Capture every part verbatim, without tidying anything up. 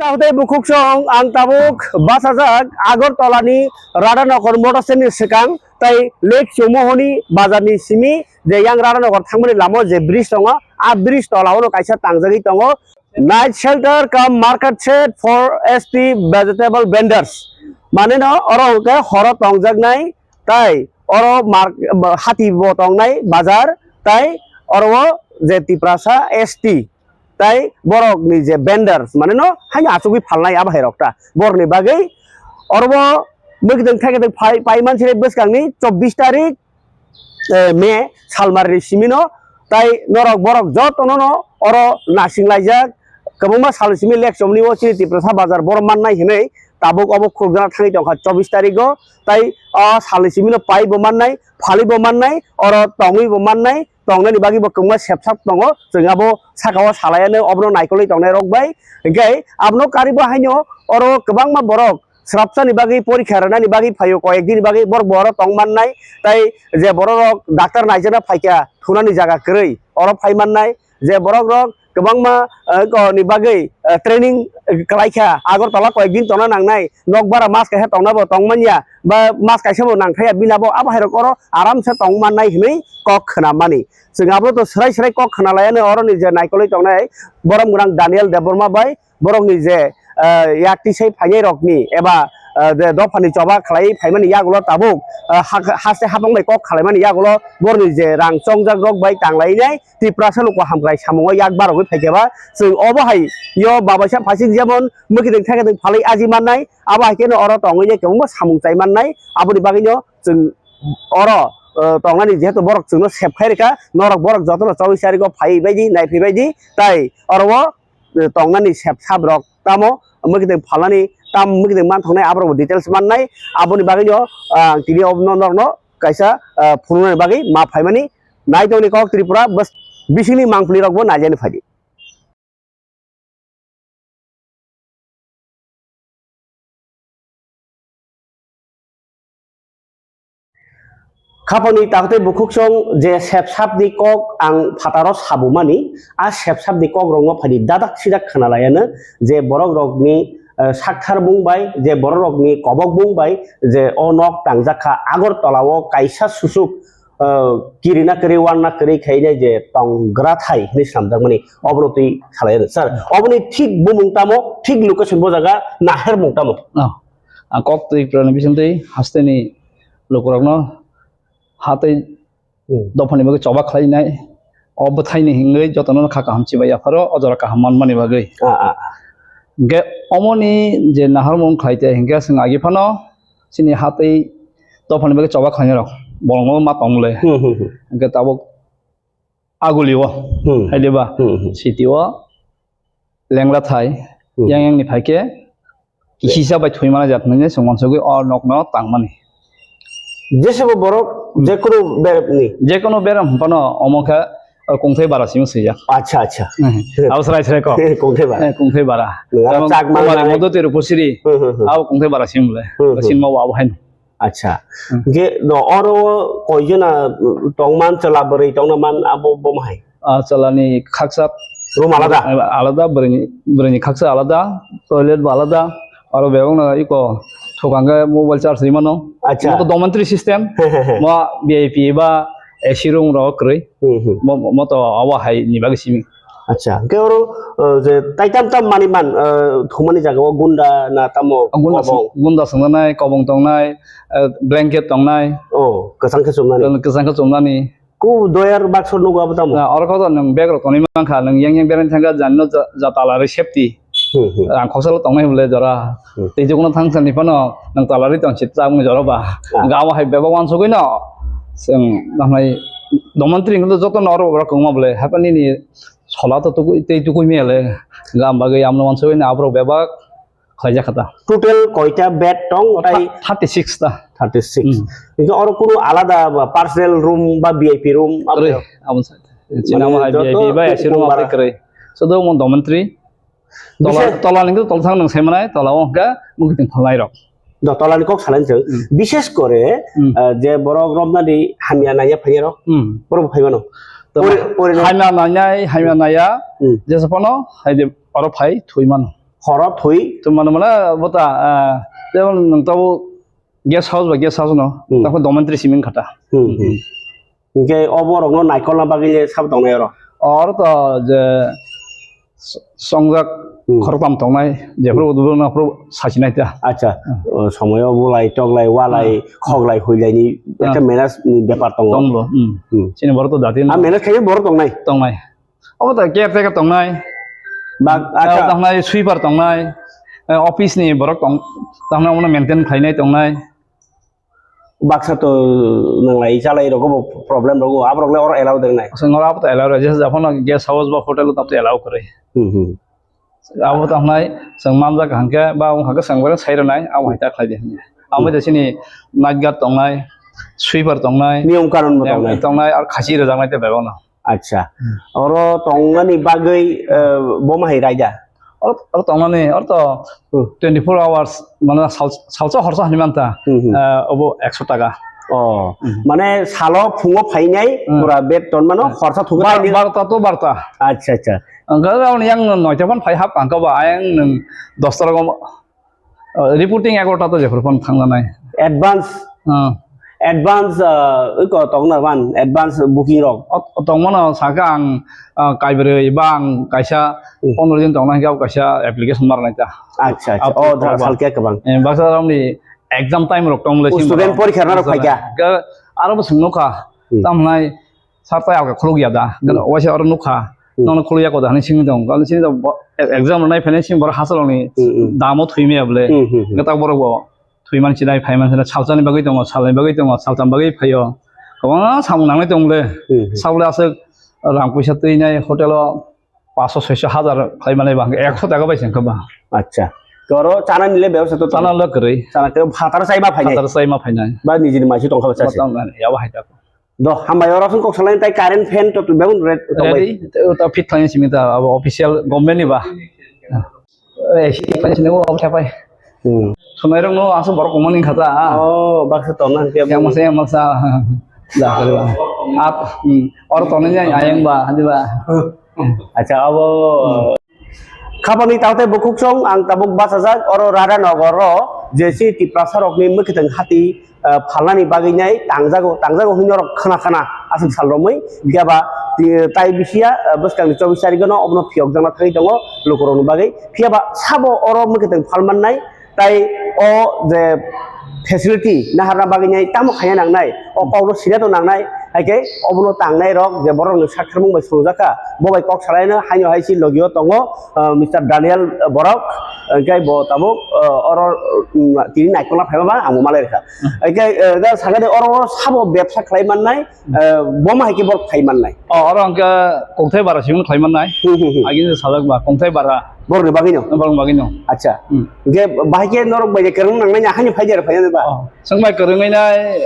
Tei bukhuk song ang tabuk bachajak Agartala ni Radhanagar motor stand ni swkang tei Lake Chowmuhani bazar ni simi je yang Radhanagar thangmani lama o je bridge tongo, a bridge tola o no kaisa tangjagwi tongo. Night shelter cum market shed for S T vegetable vendors. Mane no oro hwnkhe horo tongjaknai, tai oro mar-, hati bo tongnai bazar, tai oro o je Tiprasa S T, tai borok ni je vendors, mane no haino achugwi phalnai abo hai rok ta. Borok ni bagwi oro bo mwkdwng thai khe pai, pai man sini bwskang ni chobbish tarik, eh, May salmari simino, tai norok borok jotono no oro nasing laijak, kwbangma sal simi Lake Chowmuhani o chini Tiprasa bazar borok mannai hinwi tabuk obo khulukjana thangwi tongkha chobbish tarigo, tai o sal simino pai bo mannai, phali bo mannai, oro tongwi bo mannai, tongnani bagwi bo kwbangma sepsap tongo, chwng abo saka o salai anw obono naikolwi tongnai rok bai, hinkhe abono karwi bo haino oro kwbangma borok srapsani bagwi, porikha rwnani bagwi phaio, koyek dini bagwi borok bo oro tong mannai. Tai je borok rok doctor naijakna phaikha, thunani jaga kwrwi, oro phai mannai. Je borok rok kwbangma, eh, ko ni bagwi, eh, training, eh, kwlaikha, Agartala koyek din tongna nangnai, nok bara mas kaisa tongna bo tong manya, ba mas kaisa bo nangthaya bini abo, abo hai rok oro aram se tong mannai hinwi kok khna mani. Chwng abo to swrai swrai kok khna laiya no oro ni je naikolwi tongnai borom gwnang Daniel Debbarma bai, borok ni je, ah, yak tisai phainai rok ni eba, ah, je dopha ni choba khlai phaimani yagulo tabuk, ah, ha-, haste hapang bai kok khlaimani yagulo borok ni je rang chongjak rok bai tanglainai Tiprasa luku hamkrai samungo yak barogwi phaikhe ba chwng obo hai yo babaisa phasik jemon mwkhitwng thekhe twng phalwi aji mannai abo hai kheno oro tongwi nai kwbangma samung chai mannai aboni bagwi no chwng oro, ah, tongnani jehetu borok chwngno sep khai rwkha norok borok jotono chobbish tarikgo phaiwi baidi naiphai baidi tai oro o tongnani sep sap rok tamo mwkhitwng phalnani tam mwkhitwng manthoknai aborok bo details mannai aboni bagwino ang tini o norokno kaisa, ah, phunuknani bagwi ma phaimani naitokni kok Tripura bwskango bisingni mangpili rokbo naijani phaidi. Khapangni takhwtwi bukhuksong je sepsapni kok ang phataro sabumani, a sepsapni kokrokno phaidi dadak sidak khwnalayano je borokrokni, eh, sakthar bung bai, je borokrokni kobok bung bai, je o nok tangjak kha Agartala o kaisa susuk, eh, kirina kwrwi, wanna kwrwi khainai je tonggra thai hinwi swnamjakmani, obono twi salaiyano. Sir, oboni thik bumung tamo, thik location bo jaga naharmung tamo? Oh. Ang kok Tripura ni bisingtwi hasteni lukurokno hatwi Hmm. dophani bagwi choba khlainai, o bwthaini hingwi jotono kha kaham chibai yapharo, o jora kaham manmani bagwi. Ah, ah, ah. Hingkhe omoni je naharmung khlai te hingkhe chwng agi phano chini hatwi dophani bagwi choba khlainai rok bolongo ma tong le. Hmm, hmm, hmm. Hingkhe tabuk Aguli o, Hmm. hai de ba? Hmm, hmm. City o lengra thai, Hmm. yang yang ni phai khe kisa bai thwi mana jat nini song mansugwi o nok no tang mani. Jese bo borok, Hmm. je kunu berep ni. Je kunu berep phano omo khe, o, kungthai bara simi swijak. Acha, acha. Hmm. Abo srai srai kok. Kungthai bara. Eh, kungthai bara. Nang Jemon chak man Kumari nai. Modo Tiru Pusiri. Hmm, hmm, hmm. Abo kungthai bara simi le. Hmm, hmm. Sin ma wa abo hai no. Acha. Hmm. Ge no oro koijona tongman chwla bwrwi tongna man abo bo mahai? Ah, chwlani khaksa Room alada? Alada, bwrwini, bwrwini khaksa alada, toilet bo alada, aro bebak no iko thukang khe mobile charge rimano. Acha. Mo to dormitory system, He, he, he. mo V I P ba A C room rok kwrwi. Hmm, hmm. Mo, mo to abo hai ni bagwi simi. Acha, hwnkhe oro, uh, je taitam tam mani man, uh, thumani jaga o gunda na tamo Gunda kobong? Song-, gunda songjaknai, kobong tongnai, uh, blanket tongnai. Oh, kwchang khe chumnani. Kwchang khe chumnani. Ku doyar bakso nugo abo tamo? Na, oro kok nwng bag rok tonwi mankha, nwng yang yang berani thangkha, jani no ja-, jatala rwi safety. Hmm, hmm. Rang khoksa lo tongnai hwnle jora. Hmm. Tei jokono thang sani phano nwng tala rwi tong si chamung jora ba. Ah. Ga o hai bebak wansugwi no. Chwng namai domantri hwnkhe joto no oro oro kwma bwle. Haphani ni sola to tukui, tei tukui mele. Gam bagwi amno wansugwi no aborok bebak khlaijak kha ta. Total koita bed tong tai? Thirty six ta. Thirty six. Hmm. Hingke oro kunu alada ba personal room ba V I P room abo? Kwrwi, abo sa. Chini amo hai joto V I P ba A C room room abo bara. Kwrwi. Sodo mo domantri. Tola, Bishes tola ni tol thang nang sai manai, tola o hwnkhe mwkhitwng phalnai rok. Do tola ni kok salai chwng. Hmm. Bishes kore, Hmm. eh, je borok romnani hamya naiya phaiya rok. Hmm. Borok phai mano. To Pori-, pori no- hamya nainai, hamya naiya, Hmm. jesa phano hai de oro phai thwi mano. Horo thwi. To mano mano bo ta, ah, jemon nwng tabo guest house ba guest house no, Hmm. tamo dormitory simi wngkha ta. Hmm, hmm. Hinkhe o borokno naikolna bagwi le sabo tongnai oro? Oro to je s-, songjak Hmm. khoroktham tongnai, jephuru Hmm. udubuna phuru sachinai ta. Acha, Hmm. o somoyo bulai, toglai, walai, Hmm. khoglai, huilaini Hmm. ekta manage ni bepar tongo. Tonglo, hmm. Hmm. Chini borok to jati A no. manage khaina borok tongnai? Tongnai. Obo to caretaker tongnai. Ba, Ah, acha. tongnai, sweeper tongnai. Eh, office ni borok tong-, tongnai, omono maintain khlainai tongnai. Baksa to nanglai, chalai rogo bo problem rogo, aborok le oro allow deng nai. Chwng oro abo to allow rw, jesa japhano guest house ba hotel o tabto allow kwrwi. Hmm, hmm. Abo to hnai, chwng manjak hangkhe, ba wng hangkhe chwng bai sai rwnai, abo hai ta khlai di hwnwi. Abo Hmm. de chini night guard tongnai, sweeper tongnai, Niyom kanun bo tongnai. tongnai, ar khasi rwjaknai tei bebakno. Acha. Hmm. Oro tongnani bagwi, eh, bo ma hai raida? Oro, oro tongnani, oro to Hmm. twenty-four hours, mane sal-, salsa horsa hwnwi manta, Hmm, hmm. eh, obo ekso taka. Oh, Hmm. mane salo phungo phainai Hmm. pura beton mano Hmm. horsa thungo Bar-, phainai. Barta to barta. Acha, acha. Ang ga, ang yang noita phan phai hap, ang ka ba, ayang nwng dosta rogo, eh, reporting egarota to jephru phan thanglanai. Advance. Hmm. Advance, ah, iko tongna man, advance booking rok. O, o tongmano saka ang, ah, kaibrwi ba ang kaisa Hmm. pondro din tongna hingke kaisa application marnai ta. Acha, acha. Approve Oh, da, korba. salke kwbang. Eh, baksa romni exam time rok tong le O, student porikha rok phaikha. Ga, aro bo swng nukha. Hmm. Tamnai sar tai alka khuluk ya da. Ga, Hmm. waisa aro nukha. Hmm. Nono khuluk ya ko da hani sing dong. Ga sing dong bo, e-, exam nai phene sing bor hasaloni Hmm, hmm. damo thwi me able. Hmm, hmm, hmm. Ga tak borok bo. Thwi man sinai, phai man sinai, salsani bagwi tongo, salni bagwi tongo, saltam bagwi phaio. Kwbangma samung nangnai tong le. Hmm, hmm. Sabole aswk rang puisa twinai hotel o paanso soiso hazar khlai manai ba, ekso taka bai se wngkha ba. Acha. Toro chana nile bebsa to Chana lo kwrwi. Chana kwrwi, phatar chai ma phainai. Phatar chai ma phainai. Ba nijini maisi tongkha ba chasi. Ba tong, ya ba hai ta. Do, hambai oro aswk kok salai tai current fan to bebun red to bai. Ready, to fit khlai simi ta, abo official government ni ba. Eh, si khlai sini, oh, siapa? Hmm. Sunai rong no, asal borok komani kata, ah. Oh, baksa tong nang khe. Yang masa, yang masa. Dah, kali ba. Ap, hmm. Or tong nang yang ayang ba, hadi ba. Acha, abo. Hmm. Khabangni taote bukhuksong ang tabuk bachajak oro Radha Nagar o J C Tiprasa rokni mwkhitwng hati ah, phalnani bagwi nai tangjago, tangjago hwnwi norok khna khna aswk sal romwi. Phiya ba, ti-, tai bisiya, ah, bwskangni chobbish tarikh no obono phiyokjakna thangwi tongo lukurokni bagwi. Phiya ba sabo oro mwkhitwng phalmannai, tai o je facility naharna bagwi nai tamo khaina nangnai, o kokno sina to nangnai, hai khe obono tangnai rok je borokni sak tharmung bai swngjak kha, bo bai kok salaino haino hai si logi o tongo, ah, Mister Daniel borok, hwnkhe bo tabuk, ah, oro, um, tini naikolna phaiba ba ang bo malai rwkha. Hwnkhe, eh, da sakha de oro sabo bebsa khlai mannai, eh, bo ma hai khe borok phai mannai. Oh, oro hwnkhe kokthai bara simi khlai mannai. Hmm, hmm, hmm. Agini sajak ba kokthai bara. Borokni bagwino? Borokni bagwino. Acha. Hmm. Hwnkhe bahai khe norok bai je kwrwng nangnai, haino phai de phai ba? Oh, chwng bai kwrwngwi nai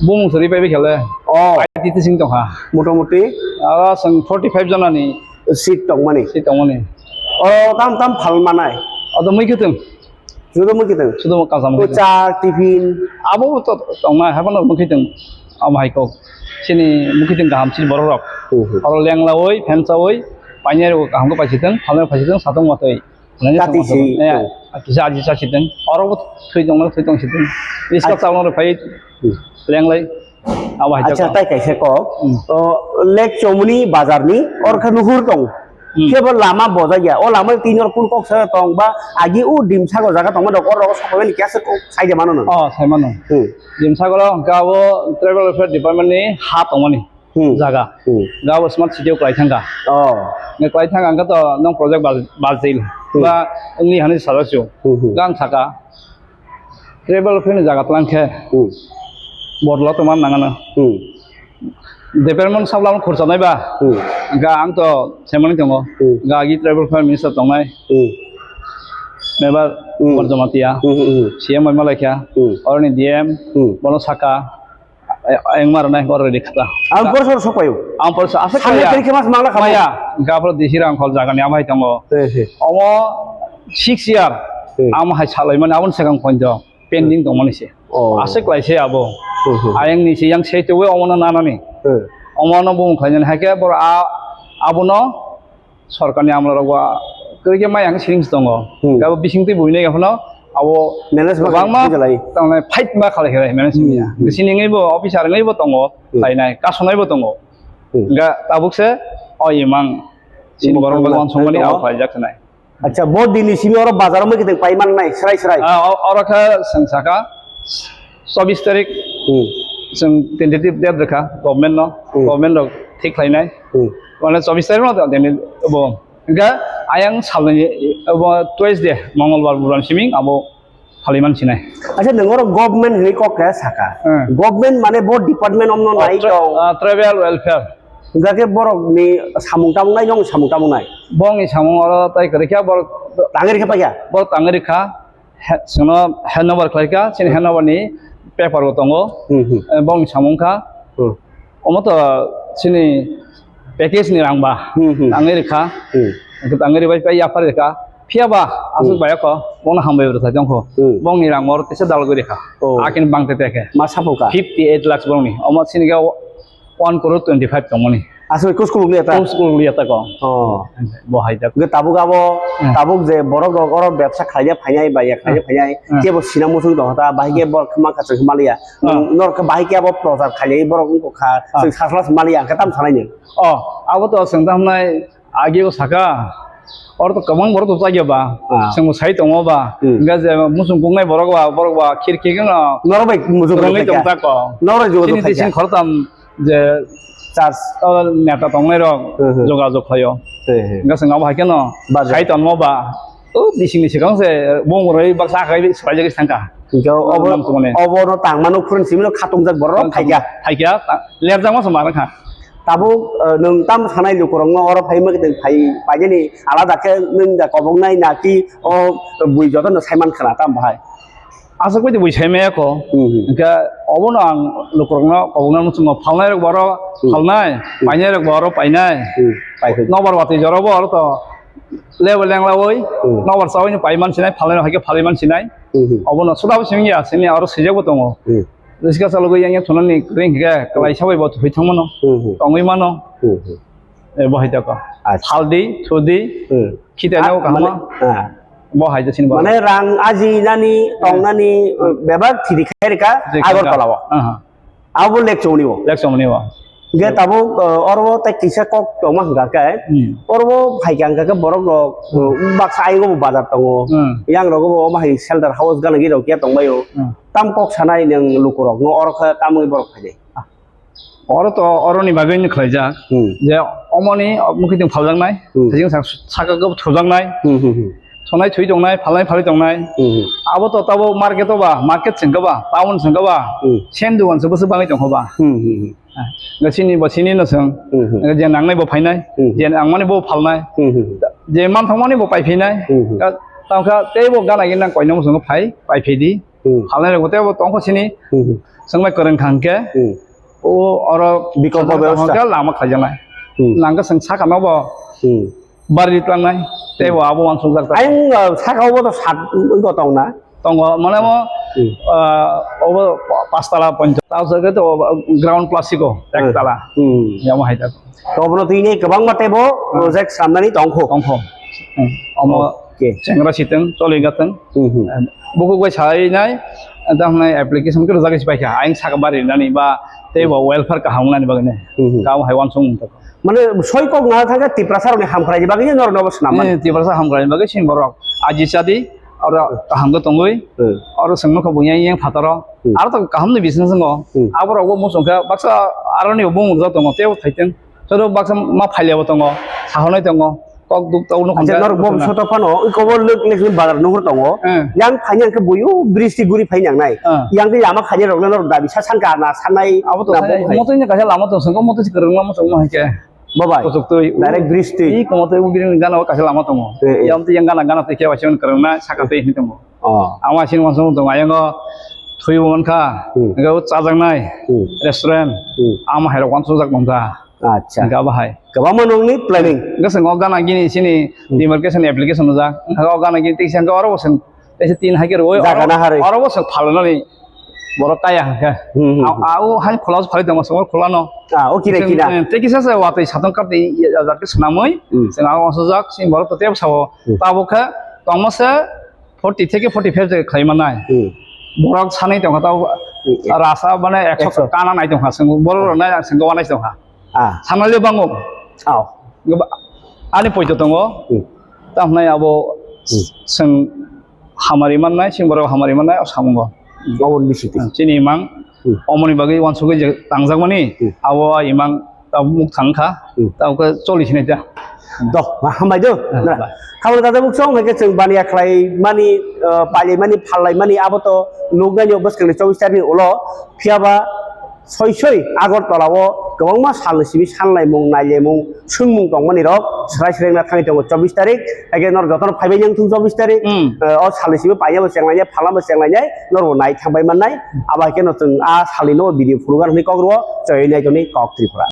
bumung sari pai khe le. Oh. I T T sing tongkha. Motamoti? Aro chwng forty five jonani. Seat tongmani? Seat tongmani. Oro tam tam phal manai? Ado mui kwtwng. Sudo mui kwtwng? Sudo mui kacha mui kwtwng. Cha, tiffin? Abo to tongnai, haibano mui kwtwng. Amo hai kok. Chini mui kwtwng kaham chini borok rok. Hmm, hmm. Oro lenglawi, phensawi, painai rok kaham khe paisitwng, phalnai paisitwng, satong watwi. Kati si. Kisa aji sa sitwng. Oro bo thwi tongno thwi tong sitwng. Iska chawno rok phai. Hmm. Lenglai. Abo hai. Acha, tak. Tai kaisa kok. Hmm. O, Lake Chomoni bazar ni, or khe nuhur tong. Hmm. Khe bo lama bojak ya. O lama tini or kun kok sa tong ba, agi u Dimsago jaga tong ma dok, or rogo sokoi ni kya se kok sai de mano no. Oh, sai mano. Hmm. Dimsago lo hwnkhe abo tribal welfare department ni ha tongmani. Hmm. Jaga. Hmm. Ga bo smart city o kwlai thangkha. Oh. Nge kwlai thangkha hwnkhe to nong project bal-, baltil. Hmm. Ba wngni hani sajak sio. Hmm, hmm. Gang saka. Tribal welfare ni jaga tlang khe. Hmm. Borlo tongma nangano. Hmm. Department sabla khursa nai ba. Hmm. Ga ang to semani tongo. Hmm. Ga agi tribal welfare minister tongnai. Hmm. Mebar Hmm. Borjomatia. Hmm, hmm, hmm. C M bai malaikha. Hmm. Oroni D M. Hmm. Bono saka. Ayang mara nai already khata. Ang porsa sok payo. Ang porsa asa Sampai kaya. Teri kemas mangla kama. Maya, gabro dihirang khol jagani amai tongo. Eh, eh. Omo six year. Eh. Am hai salai mani abon segang konjo pending tong mani se. Oh. Asa klai se abo. Hmm, hmm. Ayang ni se yang se tewe omo na nanani. Eh. Omo no bung khlainani hai ke bor a, abono sorkarni amla rogo Kwrwi khe mai ang siring se tongo. Hmm. Abo bising twi buinai phano abo Manage ma kwbangma khlai jalai. Tamni fight ma khlai khlai manage Hmm. ya. Hmm. Bising ni bo officer ni bo tongo, Hmm. khlainai, kasonai bo tongo. Hmm. Ga tabuk se o imang sini Bo borok khlai bai wansong mani tongo. Au khlaijak nai. Acha, bo dini simi oro bazar o mui kiting pai man nai, srai srai. Ah, o-, oro khe swngsa kha, chobbish tarik Hmm. chwng tentative date rwkha government no, Hmm. government rok thik khlainai. Hmm. Mane chobbish tarik no tini bo. Hingkhe ayang salni bo twice de, Mongolbar, Buran siming abo phali man sinai. Acha, nwng oro government hinwi kok khe saka. Hmm. Government mane bo department omno Oh, nai tra-, tong. Ah, tribal welfare. Hingkha khe borok ni samung tamung nai, nong samung tamung nai. Bongni samung oro tai kwrwi kha, borok Tangri khe paikha. Borok tangri kha. He, chwngno hand over khlai kha, chini Hmm. hand over ni paper bo tongo. Hmm, hmm. Eh, bongni samung kha. Hmm. Omo to chini package ni rang ba. Hmm, hmm. Tangri kha. Hmm. Tangri bai pai yapar kha. Phiya ba, aswk Hmm. bai kho, bono hambai rwthai tong kho. Hmm. Bongni rang oro tesa dal gori kha. Oh. Akin bang te te khe. Ma sapo ka? Fifty eight lakhs bongni. Omo chini khe one crore twenty five tongmani. Aswk kus kuluk liya ta? Kus kuluk liya ta ko. Oh. Bo hai ta. Ge tabuk abo, Hmm. tabuk je borok rok oro bebsa khlaiya phainai ba ya khlaiya Hmm. phainai. Hmm. Kebo sina muchung tong ta, bahai ke Hmm. borok khma kachang maliya. Hmm. Norok bahai ke abo prochar khlaiya borok wngkha. Hmm. Chwng sasla maliya, ang khe tam sanai ni. Oh, abo to chwng tam nai. Agi o saka, oro to kwbang borok to chaya ba, Ah. chwng bo sai tongo ba, Hmm. hingkha je muchung kungnai borok ba, borok ba, khirki no Norok bai muchung rwngwi khaikha. Tong ta ko. Norok bai jogajogo Chini khaikha. Tising khoroktham je Church. O neta tongnai rok Hmm, hmm. Jogajog khlaio. Hmm, hmm. Hingkha chwng abo hai kheno Bajar. Sai tongo ba, o bising ni swkang se bung rwi baksa hai swlai jagwi thangkha. Hingkha obo, Nam tumani. Obo no tangmano phurun simi no khatungjak borok Tang-, khaikha. Khaikha, ta-, lerjakma se ma rwkha. Tabuk, eh, nwng tam sanai lukurokno oro phai mwkhe nwng phai painani alada khe nwng da koboknai na ki o bui jotono saiman khna tam bahai? Aswk bai bui saimaya ko. Hmm, hmm. Hingkhe obono ang lukurokno kobokna muchungo phalnai rok boro Hmm. Phalnai, Hmm. Painai rok boro painai. Hmm. Pai phai. Nobar watwi jorabo oro to level lenglawi, Hmm. Nobar chawi no paiman sinai, phalnai rok hai khe phalaiman sinai. Hmm, hmm. Obono suda bo singya, sini aro sijak bo tongo. Hmm. Riska chalogwi yang yang thunani ring hingkhe kwlai sabai bo thwi thangmano. Hmm, hmm. Tongwi mano. Hmm, hmm. E, bo hai tako. Acha. Phaldi, thudi, Hmm. Khitani Ah, o kahama. Mane, ah. Bo hai jasini bo. Mane rang aji nani, Hmm. Tongnani, Hmm. Bebak thidi khai rika Thidi khai rika. Agartala o. Aha. Abo lek chongni o. Lek chongni o. Ge Hmm. Tabuk, uh, oro tai kisa kok tongma hingka khe. Hmm. Oro bo hai hingka khe borok rok, Hmm. uh, baksa ayung bo bazar tongo. Hmm. Yang rogo bo omo hai shelter house gana gini rok ya tongbai o. Hmm. Tam kok sanai nang lukurok no oro khe tamoni borok phaidi. Oro to oroni bagwi no khlaijak Hmm. je omoni mukhitung phaljaknai, Hmm. Thajing sak-, saka kebo thujaknai, Hmm, hmm, hmm. Thonai thwi tongnai, phalnai phalwi tongnai. Hmm, hmm. Abo to tabo market o ba, market sengkha ba, town sengkha ba, Hmm. Sen dugan se bwswk bangwi tongkha ba. Hmm, hmm, hmm. Ga sini bo sini no seng, Hmm, hmm. Ga je nangnai bo phainai, Hmm. Je nangmani bo phalnai, Hmm, hmm. Je manthokmani bo paiphainai. Hmm, hmm. Ga tangkha tei bo gana gini nang koino muchungo phai, paiphai di. Hmm. Phalnai rok bo tei bo tongkha sini. Hmm, hmm. Sengmai kwrwng kha hwnkhe. Hmm. O oro Bikolpo sajak bebostha. Tongkha lama khaijaknai. Hmm. Nangkhe chwng saka nobo Hmm. Bari tlangnai. Tei bo abo uansukjak ta. Ayung, uh, saka obo to sat wngkha tongna. Tongo, mane mo, Hmm. Uh, obo pa-, pastala poncho. Tao se to ground plastic o, Hmm. Ektala. Hmm. Yamo hai ta. To obono tini kwbangma teibo Hmm. Project samnani tongkho. Tongkho. Hmm. Omo Okay. Chengra siteng, choli gateng. Hmm, hmm. Bukuk bai sai nai, tamo nai application khe rwjak si paikha. Ayang saka bari nani ba tei bo welfare kaham nani bagwi nai. Hmm, hmm. Kabo hai uansuk mung tong. Mane soi kok na thangkhe Tiprasa rokni hamkrai ni bagwi norok nobo swnam mani. Eh, Tiprasa hamkrai ni bagwi sini borok. Aji chadi, oro kaham khe tongwi, Hmm. Oro chwng nukha bo yang yang phataro. Hmm. Aro to kaham ni business ngo. Hmm. Abo rok bo muchung khe baksa aro ni bo mung rwjak tongo, tei bo thaiteng. Soto baksa ma phailya bo tongo, sahornai tongo. Kok duk tok nuk Acha, hwnkhe norok bo soto phano, iko bo lwk lwk ni bazar nuhur tongo. Hmm. Yang phai nang khe buyu bristi guri phai nang nai. Hmm. Yang khe lama khaina rok norok dabi sa san ka na sanai. Abo to na sai, bo hai. Moto ni kaisa lama tong sengko, moto si kwrwng lama tong mo hai khe. Bo bai. Kuchuk twi. Direct bristi. I komo twi bini gana o kaisa lama tongo. Eh, eh. Yang twi yang gana gana twi khe waisa kwrwng na saka twi hin tongo. Oh. Ama sin wansung tongo, ayango thwi bo mankha. Hmm. Hwnkhe o chajaknai. Hmm. Restaurant. Hmm. Ama hai rok wansukjak nang ta. Acha. Hwnkhe abo hai. Kwbangma nongni planning. Hwnkhe chwng o gana gini chini Hmm. Demarcation application rijak. Hwnkhe o gana gini tei chwng oro bo chwng teisa tin hai khe rwui Jaga oro, na harwi. Oro bo chwng phalnani Borok kaya hwnkhe. Hmm, hmm, hmm. Au, au, hai khula phai tongo, songor khula no. Ah, o kira, kira. Tei kisa se watwi satong kaptwi ya, ya, jak swnamwi. Hmm. Chwng au asajak, sini borok to tep sao. Hmm. Tabuk khe tongma se forty theke forty five je khlai manai. Hmm. Borok sanai tongkha tau. Hmm. Rasa mane ekso. Ekso. Kana nai tongkha, song borok nai, song wanai tongkha. Ah. Sanai le bango. Ao. Ani poito tongo. Hmm. Tamhnai abo. Hmm. Song hamari mannai, sing borok hamari mannai, o samungo. Obo ni siti. Chini imang, hmm, omoni bagwi wansugwi je tangjakmani, hmm, abo imang tabuk muk thangkha, hmm, tabuk choli sinai ta. Do, hambai do. Hmm, na, bai. Khabor kaja buk song, hake chwng baniya khlai mani, eh, pailai mani, phallai mani, abo to nuknai ni bwskang ni chobbish tarikh ni ulo, phiyaba soi soi Agartala o kwbangma salni simi sanlaimung, nailaimung, swngmung tongmani rok srai srai wngna thangwi tongo chobbish tarik. Haikhe nor jotono phaibai yang thung chobbish tarik. Hmm. Eh, o salni simi paiyabo chenglainai, phalamo chenglainai, norbo nai thangbai mannai. Abo haikhe no chwng a salni no video phunukna hwnwi kok rwo, chaywi nai tongni kok Tripura.